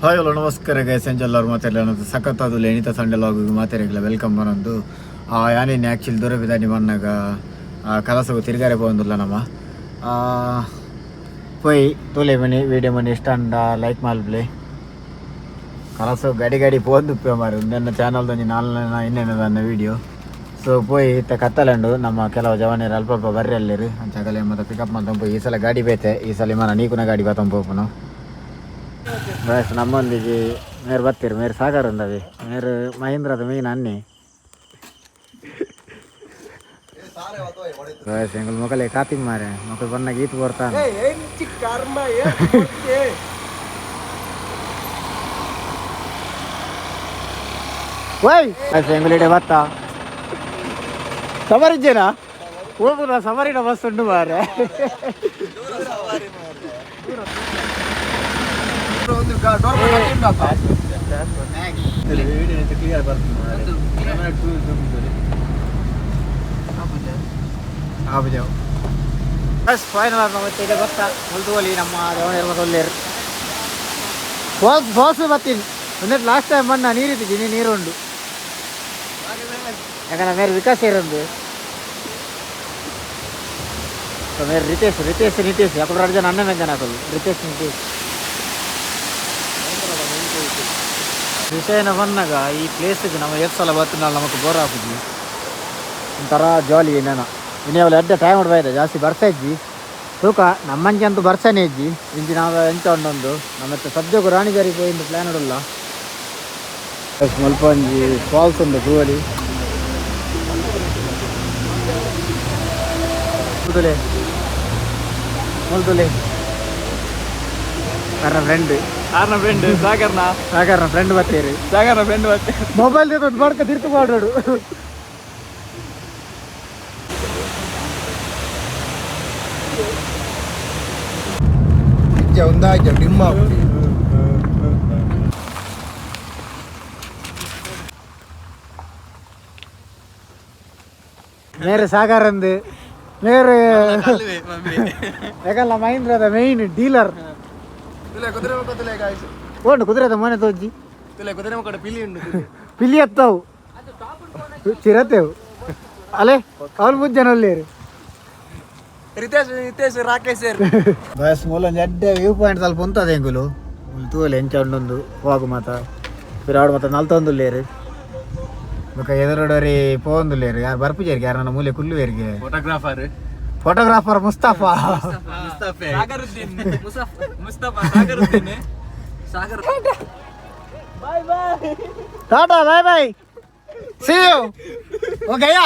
Hi hello ನಮಸ್ಕಾರ guys, ಎಂಜಲ್ಲವ್ರು ಮಾತಾಡಲಿ ಸಖತ್ತಾದ ಎಣಿತ Sunday log ಮಾತಾಡಿಲ್ಲ. Welcome ಬನೊಂದು ಯಾನೇನು ಆ್ಯಕ್ಚುಲಿ ದೂರ ಮನ್ನಾಗ ಕಲಸಗು ತಿರುಗಾರೆ ಪೋಂದುಲ್ಲ ನಮ್ಮ ಪೋಯ್ ತೋಲೆ ಮನಿ ವೀಡಿಯೋ ಮನಿ ಇಷ್ಟ ಅಂಡ ಲೈಕ್ ಮಲ್ಪ್ಲೆ. ಕಲಸ ಗಡಿ ಗಡಿ ಪೋಂದು ಮಾರು ನನ್ನ ಚಾನಲ್ದೊಂಜಿ ನಾಲ್ನ ಇನ್ನೇನದ ವೀಡಿಯೋ. ಸೊ ಪೋಯ್ ಇತ್ತ ಕತ್ತಲಂಡು ನಮ್ಮ ಕೆಲವು ಜವಾನಿಯರು ಅಲ್ಪ ಅಲ್ಪ ಬರ್ರಿ ಅಲ್ಲಿರು ಅಂಚಗಲೆ ಮತ್ತೆ ಪಿಕಪ್ ಮಾಡ್ಕೊಂಡು ಪೋಯ್. ಈ ಸಲ ಗಾಡಿ ಬೇತೆ, ಈ ಸಲ ಮನ ನೀಕುನ ಗಾಡಿ ಬತ್ತಂಬ ಪೋಪುನು. ಬಸ್ ನಮ್ಮೊಂದಿಗೆ ಮೇರು ಬರ್ತೀರಿ, ಮೇರು ಸಾಗರ್ ಉಂದವಿ, ಮೇರು ಮಹೇಂದ್ರದ ಮೀನ್ ಅನ್ನಿ. ಬಸ್ ಎಂಗುಲ್ ಮೊಕಲೆ ಕಾತಿಂಗ್ ಮಾರೆ ಮೊಕಲ್ ಬನ್ನ ಗೀತ್ ಬರ್ತಾನೆ. ಓಯ್ ಬಸ್ ಎಂಗುಲಿಡೆ ಬತ್ತ ಸಮರಿಜ್ಜೇನಾ ಹೋಗುದ ಸಮರಿನ ಬಸ್ ಉಂಡು ಮಾರೆ. ಬಸ್ ಫೈನಲ್ ಆದ ಮತ್ತೆ ಇದೆ ಬರ್ತಾ ಮುಲ್ತುವಲಿ ನಮ್ಮ ದೇವಣ್ಣ ತೊಲ್ಲೇರು ಫಾಲ್ಸ್ ಫಾಲ್ಸ್ ಬರ್ತೀನಿ. ಒಂದೇ ಲಾಸ್ಟ್ ಟೈಮ್ ಬಣ್ಣ ನೀರಿತ್ತು, ನೀರು ಉಂಡು. ಯಾಕಂದ್ರೆ ಮೇರೆ ವಿಕಾಸ್ ಇರೋದು ಮೇರೆ ರಿತೇಶ್ ರಿತೇಶ್ ನಿತೇಶ್ ಯಾಕಂದ್ರೆ ಎರಡು ಜನ ಅಣ್ಣ ಮೆಂಜನ ಹಾಕೋದು ರಿತೇಶ್ ನಿತೇಶ್. ವಿಷಯನ ಬಂದಾಗ ಈ ಪ್ಲೇಸಿಗೆ ನಮ್ಮ ಎಷ್ಟು ಸಲ ಬರ್ತೀನಲ್ಲ, ನಮಗೆ ಬೋರ್ ಆಗುದು, ಒಂಥರ ಜಾಲಿ. ಏನೇನ ಇನ್ನೇ ಎಡ್ಡೆ ಟೈಮ್ ಇದೆ, ಜಾಸ್ತಿ ಬರ್ತಾ ಇದ್ವಿ ತೂಕ ನಮ್ಮಂಚೆ ಅಂತೂ ಬರ್ಸಾನೆ ಇಜ್ಜಿ. ಇಂಚಿ ನಾವು ಎಂಚ ಉಂಡೊಂದು ನಮ್ಮ ಸದ್ಯಕ್ಕೂ ರಾಣಿಜಾರಿ ಪೋಯಿಂದು ಪ್ಲ್ಯಾನ್ ಉಡಲ್ಲ. ಮುಲ್ಪ ಒಂಜಿ ಫಾಲ್ಸ್ ಉಂಡು ತೂವಲಿ. ಮುಲ್ತುಲೆ ಮುಲ್ತುಲೆ ಅರ್ನ ಫ್ರೆಂಡ್. ಆರ್ನ ಫ್ರೆಂಡ್ ಸಾಗರ್ನ. ಸಾಗರ್ನ ಫ್ರೆಂಡ್ ಬರ್ತೀರಿ. ಸಾಗರ್ನ ಫ್ರೆಂಡ್ ಮತ್ತೆ. ಮೊಬೈಲ್ ದೊಡ್ಡ ಮಾಡ್ಕ ತಿರ್ತು ಮಾಡೋಡು. ಒಂದಾಯ್ತು ಡಿಮ್ ಆಗ್ಬಿಟ್ಟು. ಮೇರೆ ಸಾಗರ್ ಅಂದು ಮೇರೆ ಯಾಕಲ್ಲ ಮಹೀಂದ್ರದ ಮೈನ್ ಡೀಲರ್. ಕುದುರೆ ಮುಖ ಗಾಯ್ಸ್. ಓಂಡು ಕುದುರೆದ ಮನೆ ತೋಜಿ. ಕುದುರೆ ಮುಖ ಪಿಲಿ ಉಂಡು. ಪಿಲಿ ಹತ್ತವು ಚಿರತೆವು ಅಲೆ ಅವ್ರು ಮುಜ್ಜನ ಒಲ್ಲೇರು. ರಿತೇಶ್ ನಿತೇಶ್ ರಾಕೇಶ್ ಸರ್. ಬಸ್ ಮೂಲೊಂಜಿ ಎಡ್ಡೆ ವ್ಯೂ ಪಾಯಿಂಟ್ ಸ್ವಲ್ಪ ಉಂತದೆ. ಎಂಗುಲು ಮುಲ್ ತೂವಲೆ ಎಂಚ ಉಂಡೊಂದು ಹೋಗು ಮಾತ ಪಿರಾಡು ಮಾತ ನಲ್ತೊಂದುಲ್ಲೇರು. ಬೊಕ ಎದುರುಡೋರಿ ಪೋವೊಂದುಲ್ಲೇರು. ಯಾರು ಬರ್ಪುಜೇರಿಗೆ ಯಾರನ್ನ ಮೂಲೆ ಕುಲ್ಲುವೇರಿಗೆ. Photographer. Photographer Mustafa. Sagaruddin Mustafa Sagaruddin Sagar. Tata bye bye see you oh Gaya.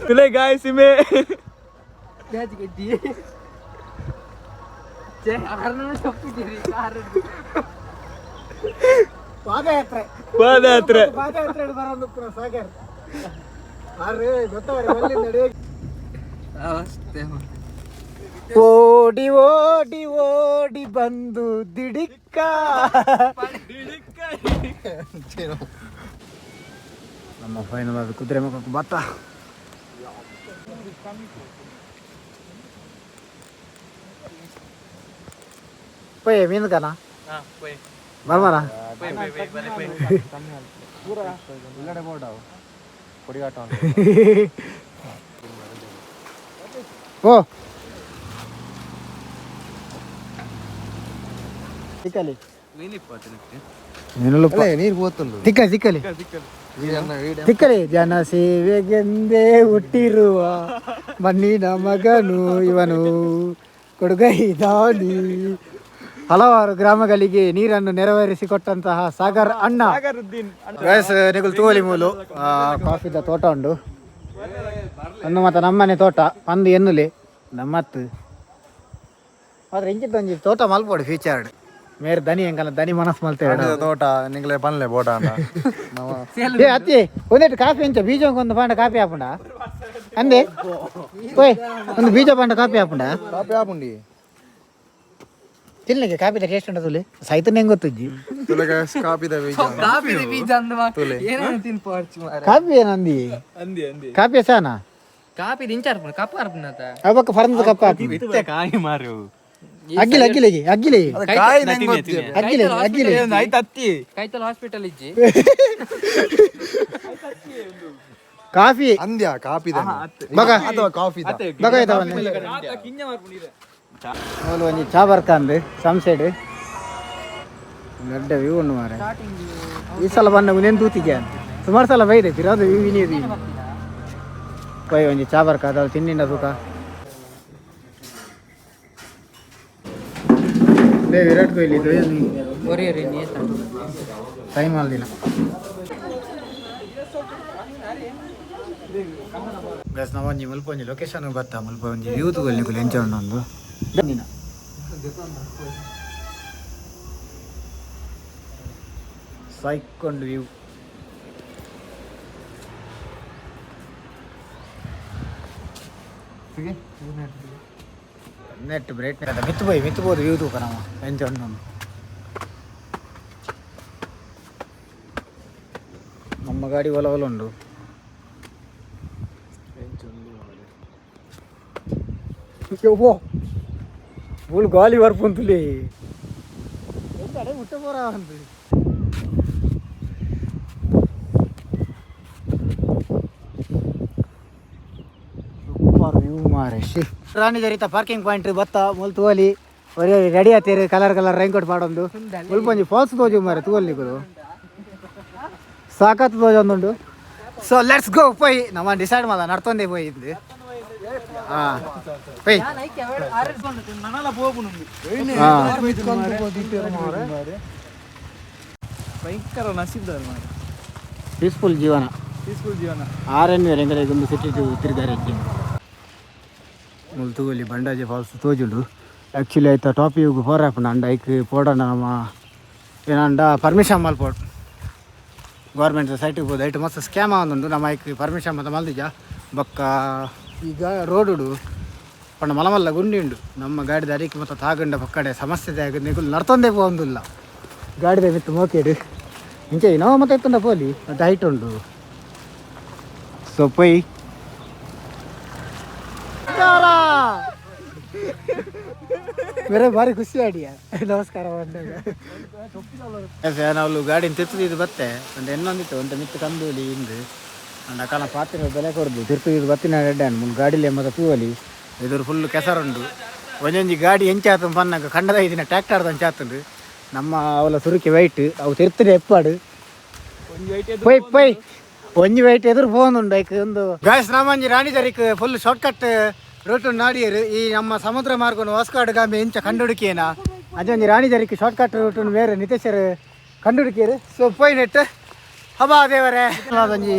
ತುಲೆ guys ಇಮೆ. ಪಾದಯಾತ್ರೆ. ಪಾದಯಾತ್ರೆ. ಪಾದಯಾತ್ರೆ ಬರೋದು ಸಾಗರ್ ಆರೆ ಗೊತ್ತವರೆ ಅಲ್ಲಿಂದ ಓಡಿ ಓಡಿ ಓಡಿ ಬಂದು ದಿಡಿಕ್ಕ. ನಮ್ಮ ಫೈನಲ್ ಅದು ಕುದುರೆ ಮುಖಕ್ಕೆ ಬತ್ತ ಪೋಯ್ ಮೀನು ಕಣ ಬರ್ಬಾರ. ಓ ತಿಕ್ಕಲಿ. ನೀರು ಪೋತುಂಡು. ತಿಕ್ಕಲಿ ತಿಕ್ಕಲಿ ತಿಕ್ಕಲಿ. ಜನ ಸೇವೆಗೆಂದೇ ಹುಟ್ಟಿರುವ ಮಣ್ಣಿನ ಮಗನು ಇವನು ಕೊಡುಗೈ ದಾನಿ. ಹಲವಾರು ಗ್ರಾಮಗಳಿಗೆ ನೀರನ್ನು ನೆರವೇರಿಸಿಕೊಟ್ಟಂತಹ ಸಾಗರ್ ಅಣ್ಣ. ಗೈಸ್ ನಿಗುಲ್ ತೂವಲಿ ಮೂಲು ಕಾಫಿದ ತೋಟ ಉಂಡು. ಒಂದು ಮತ್ತೆ ನಮ್ಮನೆ ತೋಟ ಪಂದು ಎನ್ನುಲೆ ನಮ್ಮತ್ತು ಮಾತ್ರ ಇಂಚಿತ್ತ ಒಂಜಿ ತೋಟ ಮಲ್ಪೋಡು ಫ್ಯೂಚರ್ಡ್. ಮೇರ್ ದನಿ ಎಂಕಲ್ಲ ದನಿ ಮನಸ್ಸು ಮಲ್ತೇವೆ. ತೋಟ ನಿಂಗ್ಲೆ ಪನ್ಲೆ ಬೋಟ. ಏ ಅತ್ತಿ ಒಂದೆಟ್ಟು ಕಾಫಿ ಎಂಚ ಬೀಜ ಒಂದು ಪಾಂಡ ಕಾಫಿ ಹಾಪುಂಡ ಅಂದೆ. ಓಯ್ ಒಂದು ಬೀಜ ಪಾಂಡ ಕಾಫಿ ಹಾಪುಂಡ. ಕಾಪಿ ಆಪುಂಡಿ. ತಿನ್ಲಿಕ್ಕೆ ಕಾಫಿದ ಟೇಸ್ಟ್ ಉಂಟು ತುಲಿ ಸೈತನ್ ಹೆಂಗ್ ಗೊತ್ತುಜ್ಜಿ. ತುಲೆ ಗೈಸ್ ಕಾಪಿದ ಬೀಜ. ಕಾಫಿ ಏನಂದಿ? ಅಂದಿ ಅಂದಿ. ಕಾಫಿ ಸಾನಾ? ಕಾಪಿ ದಿಂಚಾರ್ಪುಣ ಕಪ್ಪ ಅರ್ಪುಣತ. ಅವಕ್ಕ ಫರ್ಮದ ಕಪ್ಪ. ಇತ್ತೆ ಕಾಯಿ ಮಾರು. ಅಗ್ಗಿಲೆ ಅಗ್ಗಿಲೆ ಅಗ್ಗಿಲೆ. ಕಾಯಿ ನಂಗೆ ಗೊತ್ತಿಲ್ಲ. ಅಗ್ಗಿಲೆ ಅಗ್ಗಿಲೆ. ಆಯ್ತು ಅತ್ತಿ. ಕೈತಲ್ ಹಾಸ್ಪಿಟಲ್ ಇಜ್ಜಿ. ಕಾಫಿ. ಅಂದ್ಯ ಕಾಪಿ. ಬಗ. ಅಥವಾ ಕಾಫಿ. ಬಗ ಮೂಲು ಒಂಜಿ ಚಾ ಬರ್ಕಂದು ಸಂಸೆಡ್ ದೊಡ್ಡ ವ್ಯೂ ಉಂಡು ಮಾರೆ. ಈ ಸಲ ಬನ್ನ ನೆನ್ ತೂತಿಗೆ ಸುಮಾರು ಸಲ ಬೈದೆ ಪಿರಾದ ವ್ಯೂ ಇನಿಯದು. ಪೋಯ್ ಒಂಜಿ ಚಾ ಬರ್ಕ ಅದಾವ ತಿನ್ನಿಂಡ ಸುಖ. ಲೇ ವಿರಾಟ್ ಕೊಹ್ಲಿ. ಒರಿ ಒರಿ ನೀ. ಟೈಮ್ ಅಲ್ದಿನ ಗಸ್. ನಾವು ಒಂಜಿ ಮುಲ್ಪ ಒಂಜಿ ಲೊಕೇಶನ್ ಬತ್ತ. ಮುಲ್ಪ ಒಂಜಿ ವ್ಯೂ ತಗೊಳ್ಳಿ ನಿಕುಲು ಎಂಚ ಉಂಡು ಒಂದು ದಿನ. ಸೈಕೊಂಡು ವ್ಯೂ. ನೆಟ್ ಬ್ರೇಟ್ ಮಿತ್ತು ಪೋಯಿ ಮಿತ್ತು ಪೋದು ವ್ಯೂ ತೂಕ ನಮ್ಮ ಎಂಚ ಉಂಡು. ನಮ್ಮ ಗಾಡಿ ಒಲ ಒಲ ಉಂಡು. ಯವ್ವೋ, ಫುಲ್ ಗಾಲಿ ಬರ್ಪುಂತುಲಿ ಮುಟ್ಟ ಪೋರ ಅಂದು. ಸೂಪರ್ ವ್ಯೂ ಮಾರೆ she. ರಾಣಿ ಜರಿತ ಪಾರ್ಕಿಂಗ್ ಪಾಯಿಂಟ್ ಬತ್ತ ಮುಲ್ ತೂವಲಿ. ಒರಿ ರೆಡಿ ಆತೀರಿ ಕಲರ್ ಕಲರ್ ರೈನ್ ಕೋಟ್ ಪಾಡೊಂದು. ಮುಲ್ಪ ಒಂಜಿ ಫಾಲ್ಸ್ ತೋಜು ಮಾರೆ, ತೂವಲ್ಲಿ ನಿಕುಲು. ಸಾಕತ್ ತೋಜೊಂದುಂಡು. ಸೊ let's go ಪೋಯ್. ನಮ್ಮ ಡಿಸೈಡ್ ಮಾಡ ನಡ್ತೊಂದೇ ಪೋಯ್ ಇದ್ದು ಹಾಂ ಪೋಯ್. ನನಲ ಪೋಪುನುಂದು. ಹಾಂ. ಭಯಂಕರ ನಸೀಬ್ದಾರ್ ಮಾರೆ. ಪೀಸ್ಫುಲ್ ಜೀವನ. ಪೀಸ್ಫುಲ್ ಜೀವನ. ಆರ್ ಎನ್ ರೆಂಗಲೆ ಸಿಟಿ ತಿರುಗಾರೆ. ಮುಲ್ ತೂವಲಿ ಬಂಡಾಜೆ ಫಾಲ್ಸ್ ತೋಜುಂಡು. ಆ್ಯಕ್ಚುಲಿ ಆಯ್ತಾ ಟಾಪ್ ಇವಾಗ ಪೋರಾಪುಂಡು ಅಂಡ ಐಕ್ ಪೋಡೋಣ ನಮ್ಮ ಏನಂಡ ಪರ್ಮಿಷನ್ ಮಲ್ಪೋಡು ಗೌರ್ಮೆಂಟ್ ಸೈಟಿಗೆ ಹೋದ. ಐಟ್ ಮಸ್ತ್ ಸ್ಕ್ಯಾಮ್ ಆವೊಂದುಂಡು. ನಮ್ಮ ಐಕ್ ಪರ್ಮಿಷನ್ ಮತ್ತೆ ಮಲ್ದಿಜ. ಬೊಕ್ಕ ಈಗ ರೋಡುಡು ಪಂಡ ಮಲ ಮಲ್ಲ ಗುಂಡಿ ಉಂಡು. ನಮ್ಮ ಗಾಡಿದ ಅಡಿಕೆ ಮತ್ತು ತಾಗಂಡ ಪಕ್ಕಡೆ ಸಮಸ್ಯೆ ಆಗ ನಿಕುಲು ನಡ್ತೊಂದೇ ಪೋವೊಂದುಲ್ಲ. ಗಾಡಿದ ಮಿತ್ತು ಮೋಕೇಡು ಇಂಚೆ ಇನೋವಾ ಮತ್ತೆ ಇತ್ತುಂಡ ಪೋಲಿ ಮತ್ತೆ ಹೈಟ್ ಉಂಡು. ಸೊ ಪೊಯ್. ಬೇರೆ ಭಾರಿ ಖುಷಿ ಆಡಿಯ ನಮಸ್ಕಾರ ಬಂದಾಗ ನಾವು ಗಾಡಿನ ತಿರ್ತದಿದ್ದು ಬತ್ತೆ ಒಂದು ಎನ್ನೊಂದಿತ್ತು ಒಂದು ಮಿತ್ತು ಕಂದೂಲಿ ಇಂದು ಅಂಡ ಕಣ ಪಾತ್ರೆ ಬೆಲೆ ಕೊಡ್ದು ತಿರ್ತದಿದ್ದು ಬತ್ತಿನ ರೆಡ್ಡಾನ್ ಮುನ್ ಗಾಡಿಲೆ ಮತ್ತೆ ತೂವಲಿ. ಎದುರು ಫುಲ್ ಕೆಸರುಂಡು. ಒಂಜೊಂಜಿ ಗಾಡಿ ಎಂಚಾತು ಪನ್ನಾಗ ಕಂಡದ ಇದಿನ ಟ್ಯಾಕ್ಟರ್ದ ಅಂಚಾತುಂಡು. ನಮ್ಮ ಅವಲ ಸುರುಕಿ ವೈಟ್ ಅವು ತಿರ್ತದೆ ಎಪ್ಪಾಡು. ಪೊಯ್ ಪೊಯ್. ಒಂಜಿ ವೈಟ್ ಎದುರು ಪೋವೊಂದುಂಡು ಐಕ್ ಒಂದು ಗಾಯ್ಸ್. ನಮ್ಮಂಜಿ ರಾಣಿ ಜರಿಕ್ ಫುಲ್ ಶಾರ್ಟ್ ಕಟ್ ರೂಟ್ ನಾಡಿಯರು. ಈ ನಮ್ಮ ಸಮುದ್ರ ಮಾರ್ಗನು ವಾಸ್ಕಾಡ್ ಗಾಮಿ ಇಂಚ ಕಂಡುಹುಡುಕಿಯೇನ ಅಜೊಂಜಿ ರಾಣಿ ಜರಿಕ್ ಶಾರ್ಟ್ ಕಟ್ ರೂಟ್ ಬೇರೆ ನಿತೇಶರ್ ಕಂಡುಹುಡುಕಿಯರು. ಸೊ ಪೋಯ್ ನೆಟ್ ಹಬಾ ದೇವರೇ. ಒಂಜಿ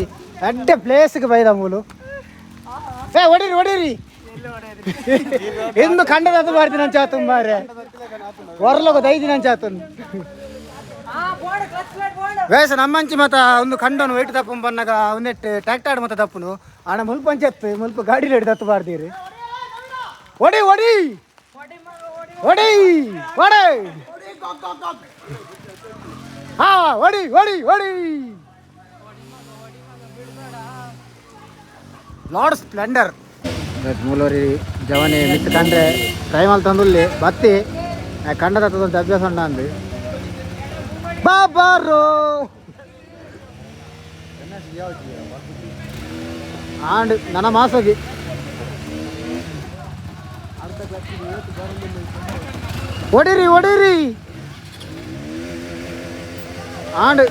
ಅಡ್ಡ ಪ್ಲೇಸ್ಗೆ ಬೈದ ಮೂಲು. ಏ ಹೊಡೀರಿ ಹೊಡೀರಿ ಎಂದು ಕಂಡದ ಮಾಡ್ತೀನಿ ಅಂಚಾತು ಮಾರೆ. ಹೊರ್ಲೋಗದ ಐದಿನ ಅಂಚಾತು ವೇಸ. ನಮ್ಮಂಚಿ ಮತ ಒಂದು ಕಂಡನು ವೈಟ್ ತಪ್ಪು ಬನ್ನಾಗ ಒಂದೆಟ್ಟು ಟ್ಯಾಕ್ಟರ್ ಮತ ತಪ್ಪುನು ಆಣ ಮುಲ್ಪ ಅಂಚತ್ತು ಮುಲ್ಪ ಗಾಡಿ ರೇಟ್ ತಪ್ಪು ಬಾರ್ದೀರಿ. ಹೊಡಿ ಹೊಡಿ ಹೊಡಿ ಹೊಡಿ. ಹಾ ಹೊಡಿ ಹೊಡಿ ಹೊಡಿ. ಲಾರ್ಡ್ ಸ್ಪ್ಲೆಂಡರ್ ಮೂಲವರಿ ಜವನಿ ಮಿತ್ತು ಕಂಡ್ರೆ ಟ್ರೈ ತಂದುಲ್ಲಿ ಬತ್ತಿ ಕಂಡದ ಒಂದು ಅಭ್ಯಾಸ ಉಂಡ ಅಂದು ಬಾಬಾರೋ ಆಂಡ್ ನನ್ನ ಮಾಸೋಗಿ. ಹೊಡಿರಿ ಹೊಡಿರಿ. ಆಂಡ್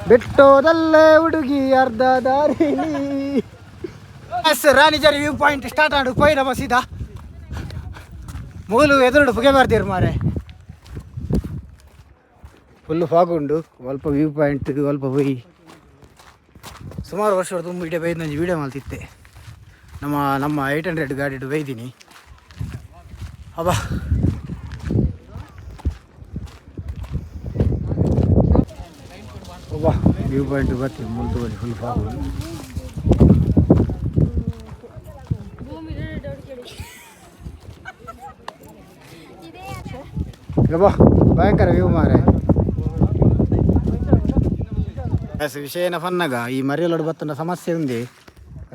ಬಿಟ್ಟೋದಲ್ಲೇ ಹುಡುಗಿ ಅರ್ಧ ದಾರಿಲಿ. ಎಸ್ ರಾಣಿಜರಿ ವ್ಯೂ ಪಾಯಿಂಟ್ ಸ್ಟಾರ್ಟ್ ಆಡು. ಪೋಯಿ ನಮ್ಮ ಸೀದಾ ಮೂಲು ಎದುರುಡು ಪುಗೆ ಬರ್ತೀರಿ ಮಾರೆ. ಫುಲ್ ಫಾಗ್ ಉಂಡು. ಸ್ವಲ್ಪ ವ್ಯೂ ಪಾಯಿಂಟ್ ಸ್ವಲ್ಪ ಹೋಯಿ. ಸುಮಾರು ವರ್ಷ ತುಂಬ ಇಡೇ ಬೈದು ನಂಜಿ ವೀಡಿಯೋ ಮಲ್ತಿತ್ತೆ. ನಮ್ಮ ನಮ್ಮ 800 ಗಾಡಿ ಬೈದೀನಿ. ಅಬ್ಬಾ ಅಬ್ಬಾ ವ್ಯೂ ಪಾಯಿಂಟ್ ಬರ್ತೀವಿ ಮುಲ್ತು. Full fog. ಯಬ್ಬಾ ಭಯಂಕರ ವ್ಯೂ ಮಾರೆ. ಎಸ್ ವಿಷಯ ಏನ ಪನ್ನಾಗ ಈ ಮರಿಯಲೋಡು ಬತ್ತನ ಸಮಸ್ಯೆ ఉంది.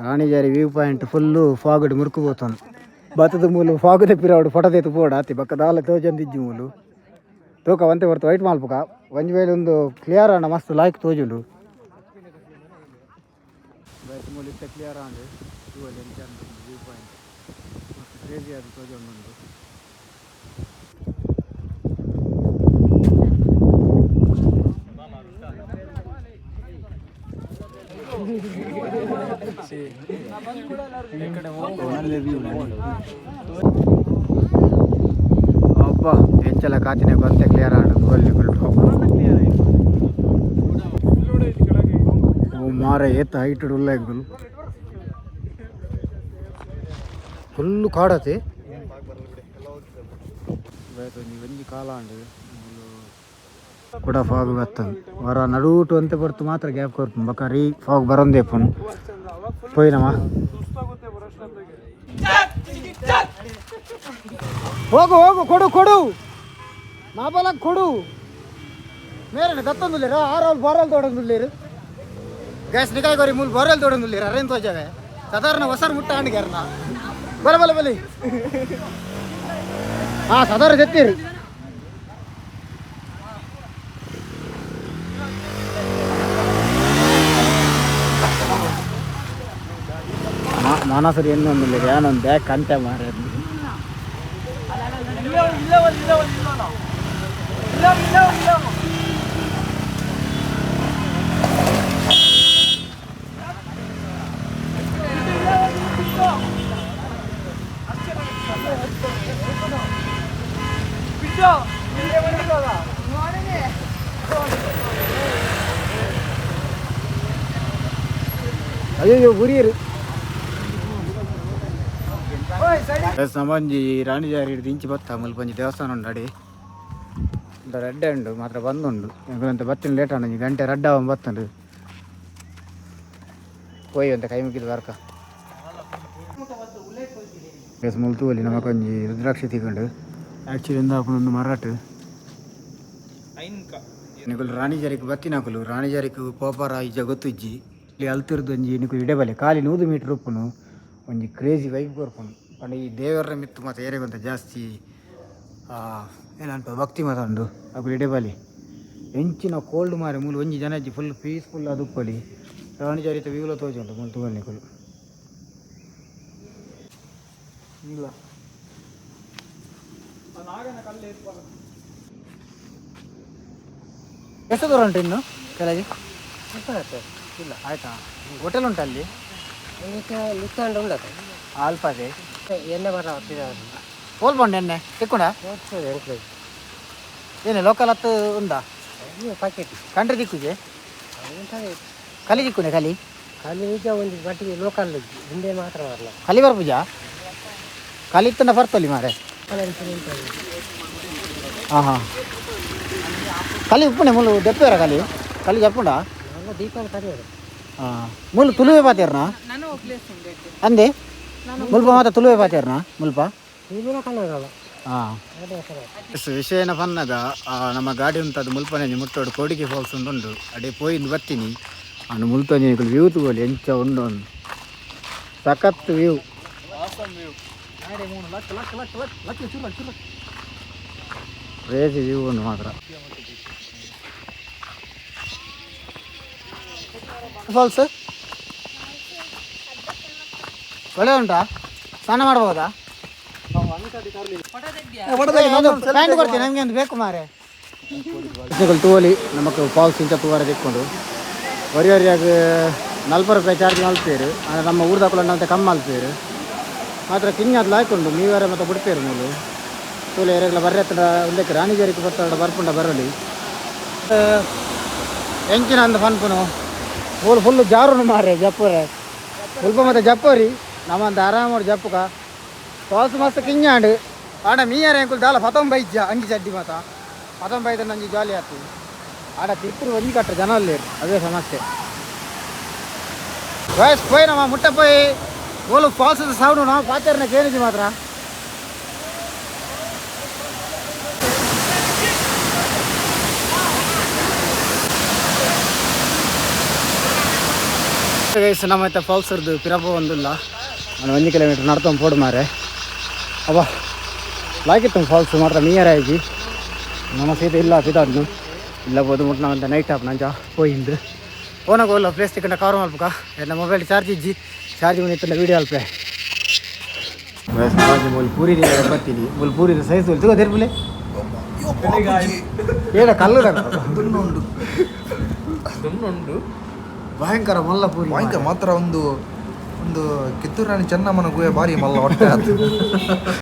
Ranijari view point full ಫಾಗಡ್ murukku ಪೋತೊಂದು ಬತ್ತದ ಮೂಲು ಫಾಗ್ ತೆಪ್ಪಿರಾವಡು ಫೋಟೋ ತೆತ್ತು ಪೋಡ ಅತಿ ಬಕ್ಕ ದಾಲ ತೋಜೊಂದಿಜ್ಜಿ ಮೂಲು ತೂಕ ಒಂತೆ ಹೊರ್ತು ವೈಟ್ ಮಲ್ಪುಕ ಒಂಜಿ ವೇಳೆ ಒಂದು ಕ್ಲಿಯರ್ ಆಂಡ ಮಸ್ತ್ ಲಾಯ್ಕ್ ತೋಜುಂಡು. ಬೈಕ್ ಮೂಲು ಇತ್ತೆ ಕ್ಲಿಯರ್ ಆಂಡ್ ತೂವೊಲಿ ಎಂಚ ವ್ಯೂ ಪಾಯಿಂಟ್ ಮಸ್ತ್ ಕ್ರೇಜಿ ಆದ್ ತೋಜೊಂದುಂಡು. ಅಬ್ಬ ಎಂಚಲ ಕಾತಿನ ಬಂತೆ ಕ್ಲಿಯರ್ ಆಂಡ್ ತೂವೊಲಿ. ಓ ಮಾರ, ಏತ್ ಹೈಟ್ ಉಲ್ಲ ಎಂಕುಲು. ಫುಲ್ಲು ಕಾಡತೆ. ಒಂಜಿ ಒಂಜಿ ಕಾಲ ಆಂಡ್ ಮೂಲು ಕುಡ ಫಾಗ್ ಬತ್ತಂದು. ವರ ನಡುಟು ಅಂತೆ ಬರ್ತು ಮಾತ್ರ ಗ್ಯಾಪ್ ಕೊರ್ಪುಂಡು. ಬೊಕ ರೀ ಫಾಗ್ ಬರೊಂದೇ ಇಪ್ಪುಂಡು. ಪೋಯಿನಮ. ಹೋಗು ಹೋಗು, ಕೊಡು ಕೊಡು, ಮಾಬಲ ಕೊಡು. ಮೇರೆ ದತ್ತೊಂದುಲ್ಲೇರು ಆರೋಲ್ ಬೋರಲ್ ತೋಡೊಂದುಲ್ಲೇರು. ಗ್ಯಾಸ್ ನಿಕಾಯ್ ಕೊರಿ ಮೂಲು ಬೋರಲ್ ತೋಡೊಂದುಲ್ಲೇರು. ಅರೇನ್ ತೋಜವೆ ಸಾಧಾರಣ ಹೊಸರು ಮುಟ್ಟ ಆಂಡ್ ಗ್ಯಾರ್ನ. ಬಲ ಬಲ ಬಲಿ. ಹಾಂ, ಸಾಧಾರಣ ಜತ್ತೀರಿ. ಮಾನಸರು ಎನ್ನೊಂದಿಲ್ಲ ಯಾನೊಂದು ಬ್ಯಾಕ್ ಕಂತೆ ಮಾರ. ಅಯ್ಯೋ ಉರಿಯರು. ನಮೊಂಜಿ ರಾಣಿಜಾರಿ ಹಿಡ್ದು ಇಂಚಿ ಬತ್ತ ಮುಲ್ಪ ಒಂಜಿ ದೇವಸ್ಥಾನ ಉಂಡು. ಅಡಿ ರಡ್ಡೆ ಉಂಡು ಮಾತ್ರ ಬಂದುಂಡು. ಎಂಕುಲಂತ ಬತ್ತಿನ ಲೇಟ್ ಆಂಡ್, ಒಂಜಿ ಗಂಟೆ ರಡ್ಡ ಅವ ಬತ್ತುಂಡು. ಪೋಯಿ ಅಂತ ಕೈ ಮುಗಿದು ಬರ್ಕ. ಮುಲ್ ತೂವೊಲಿ, ನಮಕೊಂಜಿ ರುದ್ರಾಕ್ಷಿ ತಿಕ್ಕುಂಡು. ಆ್ಯಕ್ಚುಲಿ ಎಂದ ಮರಾಟ್ ನಿಕುಲು ರಾಣಿಜಾರಿಗೆ ಬತ್ತಿನಕುಲು ರಾಣಿಜಾರಿಗೆ ಪೋಪಾರ ಇಜ್ಜ ಗೊತ್ತಿಜ್ಜಿ. ಇಲ್ಲಿ ಅಲ್ತಿರ್ದು ಒಂಜಿ ನಿಕುಲು ಇಡಬಲೆ ಖಾಲಿ 100 ಮೀಟರ್ ಉಪ್ಪುನು ಒಂಜಿ ಕ್ರೇಜಿ ವೈಬ್ ಕೊರ್ಪುನು. ಪಂಡ ಈ ದೇವರ ಮಿತ್ತು ಮಾತ ಏರೆಗೊಂತ ಜಾಸ್ತಿ ಏನನ್ಪ ಭಕ್ತಿ ಮಾತ ಉಂಡು. ಅಕುಲು ಇಡಬಲಿ ಎಂಚಿನ ಕೋಲ್ಡ್ ಮಾರೆ. ಮೂಲು ಒಂಜಿ ಜನ ಇಜ್ಜಿ, ಫುಲ್ ಪೀಸ್ಫುಲ್ ಆದ್ ಉಪ್ಪೊಲಿ. ರಾಣಿಜಾರಿತ ವ್ಯೂಲ ತೋಜುಂಡು ಮೂಲು ತೂವೊಲಿ ನಿಕುಲು. ಇಲ್ಲ. ಎಷ್ಟು ದೂರ ಉಂಟು ಇನ್ನು ಕೆಳಗೆ? ಇಲ್ಲ, ಆಯ್ತಾ? ಹೋಟೆಲ್ ಉಂಟು ಅಲ್ಲಿ? ಅಲ್ಪದೆ. ಎಣ್ಣೆ ಬರ. ಹೋಲ್ ಪೋಂಡು ಎಣ್ಣೆ ತಿಕ್ಕುಂಡ. ಏನೇ ಲೋಕಲ್ ಹತ್ತು ಉಂದಾ? ಪ್ಯಾಕೆಟ್. ಕಂಡ್ರೆ ತಿಕ್ಕುಜೆ? ಕಲಿ ತಿಕ್ಕುನೆ ಕಲಿ. ಖಾಲಿ ನಿಜ ಒಂದು ಮಟ್ಟಿಗೆ ಲೋಕಲ್ ಹಿಂದೆ ಮಾತ್ರ ಬರಲ್ಲ. ಕಲಿ ಬರ್ಪುಜಾ? ಕಲಿ ಇತ್ತಂಡ ಬರ್ತೊಲಿ ಮಾರೆ. ಹಾಂ ಹಾಂ, ಕಲಿ ಉಪ್ಪುನೆ ಮುಲು ದೆಪ್ಪೇರ ಕಲಿ ಕಲಿ ಜಪ್ಪುಂಡ. ದೀಪಾವಳಿ ಕರಿಯೋದು. ಹಾಂ, ಮುಲು ತುಳುವೆ ಪಾತೇರ್ನಾ? ನಾನು ಪ್ಲೇಸ್ ಉಂಟು. ಅಂದೆ ಮುಲ್ಪ ಮಾತ ತುಳುವೆ ಪಾತೇರ್ನಾ ಮುಲ್ಪ? ತುಳುವ ಕನ್ನಡ. ಹಾಂ, ವಿಷಯನ ಪನ್ನಗ ನಮ್ಮ ಗಾಡಿ ಉಂಟದು ಮುಲ್ಪನೆ ಮುಟ್ಟೋಡು ಕೋಡಿಕೆ ಫಾಲ್ಸ್ ಉಂಟು. ಅಡೆ ಪೋಯಿಂದು ಬರ್ತೀನಿ. ಅನ್ನು ಮುಲ್ತೊಂಜಿ ವ್ಯೂ ತಗೋಲಿ ಎಂಚ ಉಂಡು ಒಂದು ಸಖತ್ ವ್ಯೂ. ಕ್ರೇಜಿ ವ್ಯೂ ಉಂಡು ಮಾತ್ರ. ಫಾಲ್ಸ್ ಒಳ್ಳೆ ಉಂಟಾ? ಸ್ನಾನ ಮಾಡ್ಬೋದಾ? ಪ್ಯಾಂಟ್ ಕೊಡ್ತೀನಿ, ನಮಗೆ ಒಂದು ಬೇಕು ಮಾರೆ. ತೂವಲಿ ನಮಕ್ ಫಾಲ್ಸ್ ಇಂಚ ತೂವರೆ ತಿಕ್ಕೊಂಡು. ಒರಿ ಒರಿಯಾಗ 40 ರೂಪಾಯಿ ಚಾರ್ಜ್ ಮಲ್ಪೇರು. ಅಂದ್ರೆ ನಮ್ಮ ಊರ್ದಕುಲು ಅಂತ ಕಮ್ಮಿ ಮಲ್ಪೇರು ಮಾತ್ರ. ಕಿಂಗ್ ಲಾಯ್ಕೊಂಡು ಮೀವರೆ ಮತ್ತೆ ಬಿಡ್ಪೇರು ಮೂಲು. ತೂಲೆ, ಎರೆಗ್ಲ ಬರ್ರೆ ಹತ್ರ ಒಂದಕ್ಕೆ ರಾಣಿಜೇರಿಗೆ ಬರ್ತಾಡ ಬರ್ಪುಂಡ ಬರಲಿ. ಎಂಚಿನ ಅಂದ ಪನ್ಪುನು ಫುಲ್ ಫುಲ್ ಜಾರುನು ಮಾರೆ. ಜಪ್ಪುರೆ ಸ್ವಲ್ಪ ಮತ್ತೆ ಜಪ್ಪರಿ ನಮ್ಮಂತ ಆರಾಮೋಡು ಜಪ್ಪುಕ. ಫಾಲ್ಸ್ ಮಸ್ತ್ ಕಿಂಜಾಂಡ್. ಆಡ ಮೀಯರ ಎಂಕುಲು ದಾಲ ಪತೊಂಬ ಇಜ್ಜ ಅಂಗಿ ಚಡ್ಡಿ ಮಾತ ಪತೊಂಬ ಐತ. ನಂಜಿ ಜಾಲಿ ಆತು. ಆಡ ತಿರುಪುರು ಒಂಜಿ ಕಟ್ಟ ಜನ ಅಲ್ಲೇರು, ಅದೇ ಸಮಸ್ಯೆ. ವಯಸ್ ಪೋಯ್ ನಮ್ಮ ಮುಟ್ಟ ಪೋಯ್ ಓಲು ಫಾಲ್ಸ್ ಸೌಂಡ್ ನಾವು ಪಾತೇರ್ನ ಕೇಳಿದ್ವಿ ಮಾತ್ರ. ಗೈಸ್, ನಮ್ಮ ಇತ್ತೆ ಫಾಲ್ಸ್ ಇರ್ದು ಪಿರಪ ಒಂದುಲ್ಲ. ನಾನು 1 ಕಿಲೋಮೀಟರ್ ನಡ್ಕೊಂಡು ಪೋಡು ಮಾರೆ. ಅಬ್ಬಾ, ಲಾಯ್ಕಿತ್ತು ಫಾಲ್ಸ್ ಮಾತ್ರ. ನಿಯರ್ ಆಗಿ ನಮ್ಮ ಸೀತ ಇಲ್ಲ ಪಿದಾಡ್ನು ಇಲ್ಲ ಬೋದು ಮುಟ್ಟು. ನಾವು ನೈಟ್ ಆಪ್ ನಂಜ ಪೋಯಿಂದು ಪೋನಾಗ ಒಲ್ಲ ಪ್ಲೇಸ್ ತಿಕ್ಕಂಡ ಕಾರ್ ಮಲ್ಪಕ. ಎನ್ನ ಮೊಬೈಲ್ ಚಾರ್ಜ್ ಇಜ್ಜಿ, ಚಾರ್ಜ್ ಇತ್ತಿಲ್ಲ. ವೀಡಿಯೋ ಅಲ್ಪೆ. ಮುಲ್ ಪೂರಿ ಬರ್ತೀನಿ. ಮುಲ್ ಪೂರಿ ಸೈಜ್ ತಗೋ ತೆರ್ಪುಲೆ. ಏನ ಕಲ್ಲು? ದುನ್ನುಂಡು. ದುನ್ನುಂಡು. ಭಯಂಕರ ಮಲ್ಲ ಪೂರಿ. ಭಯಂಕರ ಮಾತ್ರ. ಒಂದು ಒಂದು ಕಿತ್ತೂರು ರಾಣಿ ಚೆನ್ನಮ್ಮನ ಗುಹೆ ಬಾರಿ ಮಲ್ಲ ಹೊಟ್ಟೆ ಆತು.